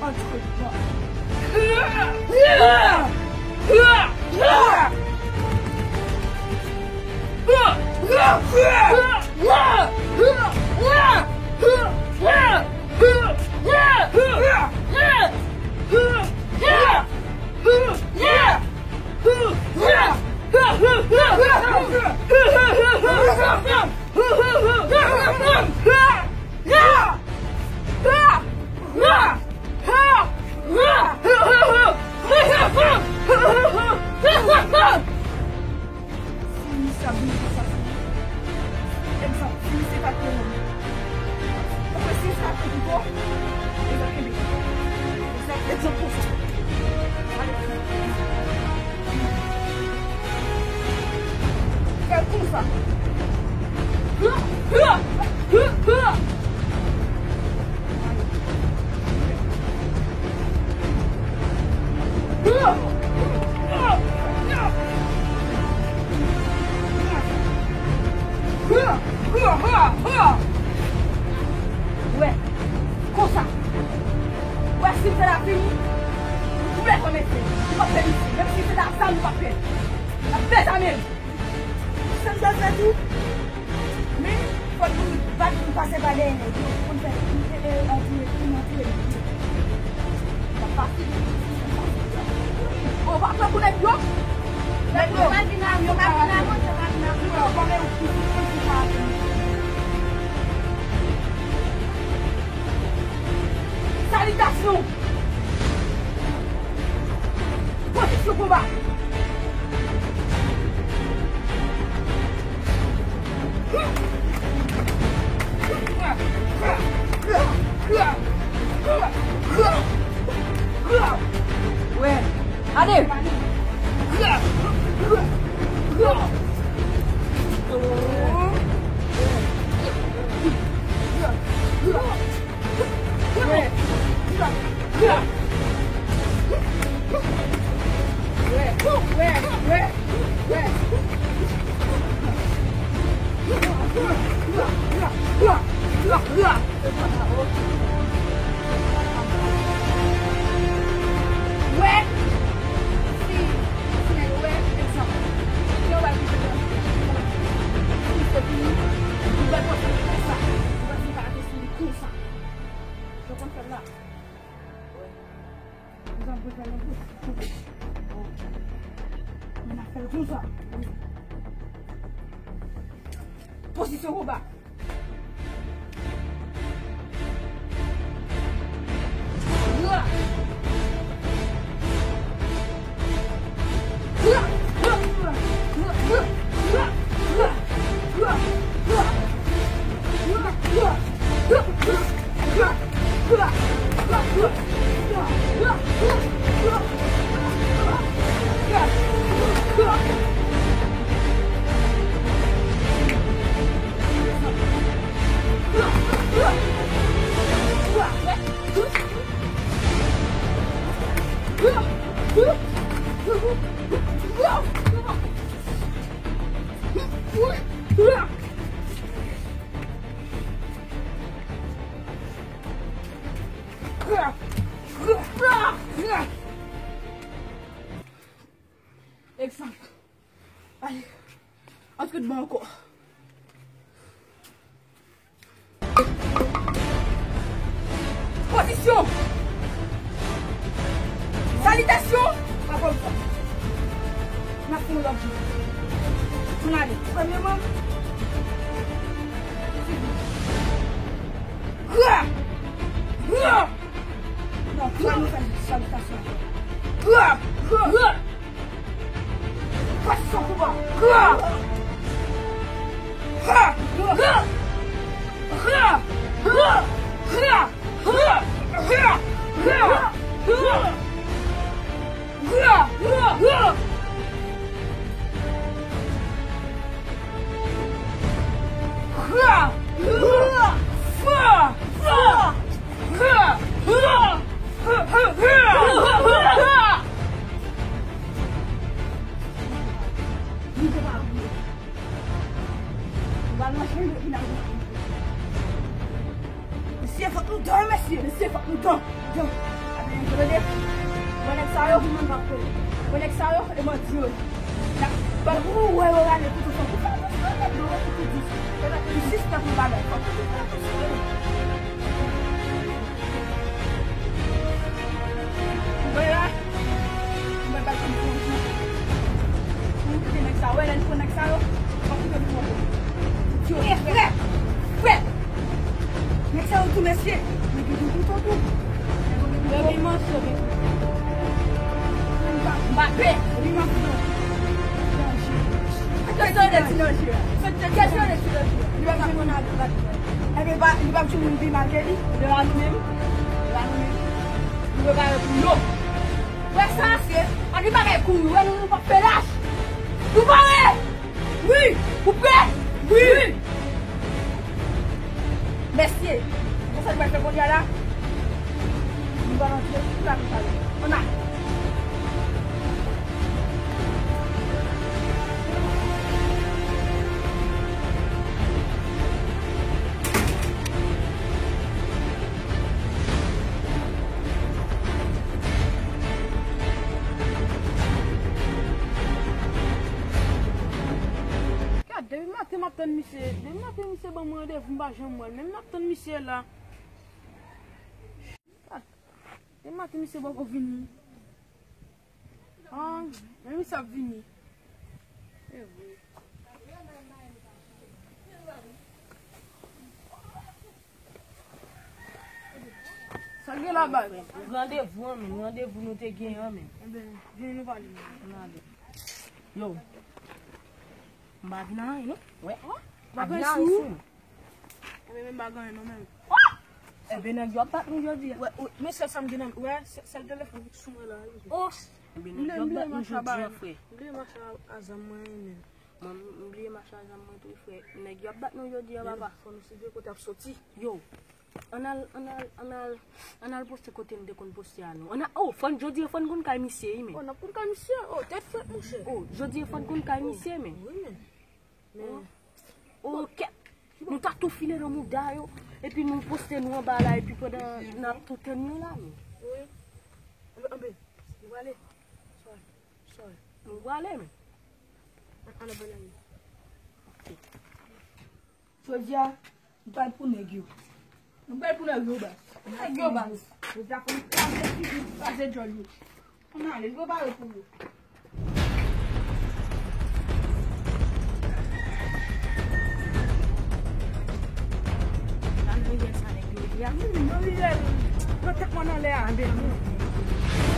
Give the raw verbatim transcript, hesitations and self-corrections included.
Si misye ap vini konsa, se egzanp, si misye ta pran yon, ou wè, si misye ta pran pito, egzanp, kenbe. Egzanp, egzanp konsa. Gade. Fè l konsa. Wè, konsa. Wè, si m fè la fini, nou tou lè fè mesye. Nou p ap pè misye. Menm si se ta zam, nou p ap pè. N ap bezame l. Sa n pral fè tou? Men, fòk nou bat pou n pase pa dèyè nèg yo. Pou n fè, e, e, antre, pou n antre. N ap pase. O, pa pran pou nèg yo. Nèg yo pa vin avyon, pa vin avyon, pa vin avyon. Salitasyon! Pozisyon konba! Wè, ale! Konsa. Yo konn fè l la. Wi. Ou konn fè l la. Men n ap fè l konsa. Pozisyon konba. Egzanp. Ale. Antre devan ankò. Pozisyon! Salitasyon! Pa pran sa. N ap fè yon lòt jou. Ann ale. Premyèman, gra! Gra! Non, gra nou fè salitasyon ankò. Gra! Gra! Pozisyon konba. Gra! Gra! Mesye, fòk nou dan, mesye. Mesye, fòk nou dan. Dan. Tande? Mwen nèg sa yo, mwen nèg sa yo, e mwen di yo. Ban ou wè yo rale tout ansanm. Ou fè atann, ou fè atann, ou fè atann. Ou sispann yon bagay. Ou wè la? Mwen pa konn konn. Ou koute nèg sa, wè lè n pran nèg sa yo, pa koute m twò. Yo, frè, frè. Nèg sa yo tou, mesye. Nèg yo tou, tou, tou. Yo, li manso, men. Mbappe. Li manso. Kèsyon de ti danje. Kèsyon de ti danje. Li pa ka konn al bat. Ebyen, li pa, li pa jwenn moun pi mal ke li. Li pa nou menm. Li pa nou menm. Nou prepare pou yo. Wè sa, se pa gen bagay kouri, wè nou, nou p ap fè lach. Nou pare! Wi! Ou prè? Wi! Mesye, konsa nou pral fè kounye a la? Nou pral antre tout la nou pale. Ann ale! Gad, depi maten m ap tann misye. Depi maten misye ban mwen randevou, m pa janm wè l. Menm m ap tann misye la. Gad, depi maten misye poko vini. Ah, men misye ap vini. E vre. Sa l gen la, baz? Randevou an menm, randevou nou te gen an menm. Ebyen, vini nou pale. Ann ale. Yo. M pa vin anyen, non. Wè. Oh, m pa vin anyen sou ou. Ebyen, men m pa gen anyen non, menm. Ebyen, nèg yo ap bat nou jodi a. Wè, men sèl sa m gen nan, wè, sèl telefòn ki sou mwen la. Oh. Ebyen, nèg yo ap bat nou jodi a, frè. M bliye mache a zam mwen, menm. Mwen, m bliye mache a zam mwen tou, frè. Nèg yo ap bat nou jodi a, papa. Fò nou siveye kote ap soti. Yo. Ann al, ann al, ann al, ann al poste kote n te konn poste a non. Ann al, oh, fò n, jodi a fò n konn kay misye, wi, men. Oh, n ap konn kay misye. Oh, tèt frèt, monchè. Oh, jodi a fò n konn kay misye, men. Wi, men. Oh, kèt. Nou ta tou file nan mouda yo, epi nou poste nou anba la, epi pandan n ap tou tann yo la, men. Wi. Anbe, anbe. Nou prale. Sorry. Sorry. Nou prale, men. An, an, anbe la, men. Jodi a, nou pral pou nèg yo. Nou pral pou nèg yo, baz. Nèg yo, baz. Yo ta konn kraze figi, kraze djòl yo. Ann ale, yo bare pou yo. Gade lè sa nèg yo ye a. Wi, yo rive. Yo tèt mwen nan lè a. Anbe, anbe.